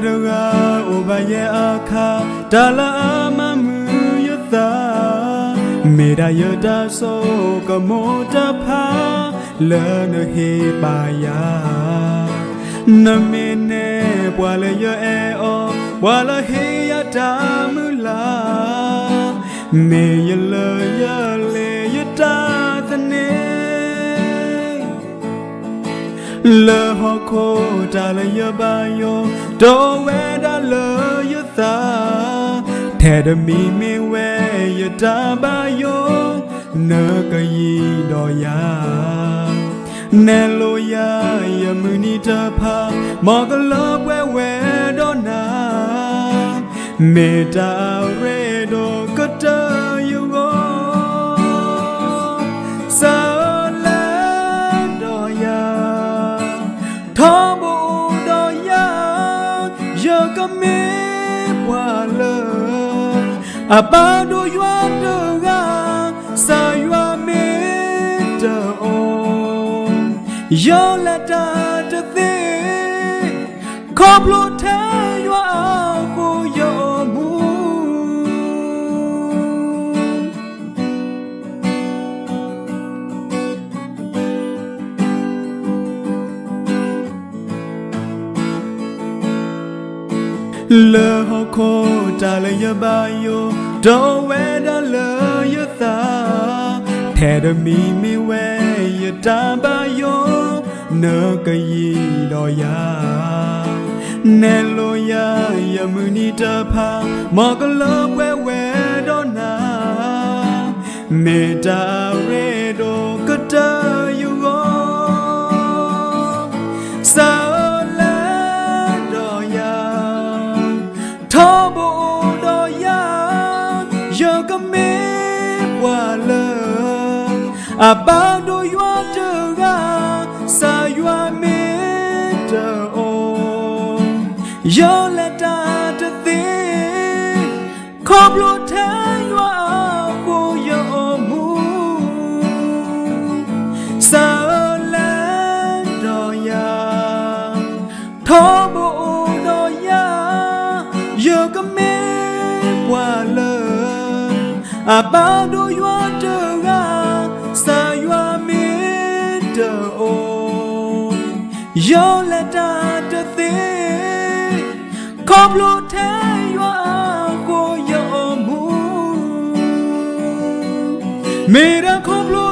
တဂၤအိၣ်ဘၣ်ယဲအခါ, တၢ်လၢအမၤမုာ်ယသး, မ့ၢ်ဒၣ်ယတၢ်ဆိကမိၣ်တဖၣ် လၢနဟ့ၣ်ပာ်ယၤ. နမ့ၢ်နဲၣ်ပှၤလၢယအဲၣ်အီၤ, ပှၤလၢဟ့ၣ်ယၤတၢ်မုၢ်လၢ်, မ့ၢ်ယလၢယလ့ၣ်ယတၢ်သန့ၤ လၢဟီၣ်ခိၣ်တၢ်လၢယဘၣ်ယိၣ်, ဒိးဝဲဒၣ်လၢယသး, ထဲတမံၤမ့ၢ်ဝဲယတၢ်ဘၣ်ယိၣ်, နကယံၤဒီးယၤ. နဲၣ်လိယၤယမုၢ်နံၤတဖၣ်, မ်ကလၢပှဲၤဝဲဒီးနၤ, မ့ၢ်တၢ်အရ့ဒိၣ်ကတၢၢ်ယဂီၢ် စးလဲၤဒီးယၤ, ထီဘိအိၣ်ဒီးယၤ, ယကမ့ၢ်ပှၤလၢ အဘၣ်ဒိယွၤတဂၤ, စးယွၤမ့ၢ်တအိၣ်, ယလဲၤတၢ်တသ့, ခီဖျိထဲယွၤအဃိယအိၣ်မူ လၢဟီၣ်ခိၣ်တၢ်လၢယဘၣ်ယိၣ်, ဒိးဝဲဒၣ်လၢယသး, ထဲတမံၤမ့ၢ်ဝဲယတၢ်ဘၣ်ယိၣ်, နကယံၤဒီးယၤ. နဲၣ်လိယၤယမုၢ်နံၤတဖၣ်, မ်ကလၢပှဲၤဝဲဒီးနၤ, မ့ၢ်တၢ်အရ့ဒိၣ်ကတၢၢ်ယဂီၢ် စးလဲၤဒီးယၤ, ထီဘိအိၣ်ဒီးယၤ, ယကမ့ၢ်ပှၤလၢ အဘၣ်ဒိယွၤတဂၤ, စးယွၤမ့ၢ်တအိၣ်, ယလဲၤတၢ်တသ့, ခီဖျိထဲယွၤအဃိယအိၣ်မူ စးလဲၤဒီးယၤ, ထီဘိအိၣ်ဒီးယၤ, ယကမ့ၢ်ပှၤလၢ အဘၣ်ဒိယွၤတဂၤ, စးယွၤမ့ၢ်တအိၣ်, ယလဲၤတၢ်တသ့, ခီဖျိထဲယွၤအဃိယအိၣ်မူ မ့ၢ်တၢ်ခီဖျိ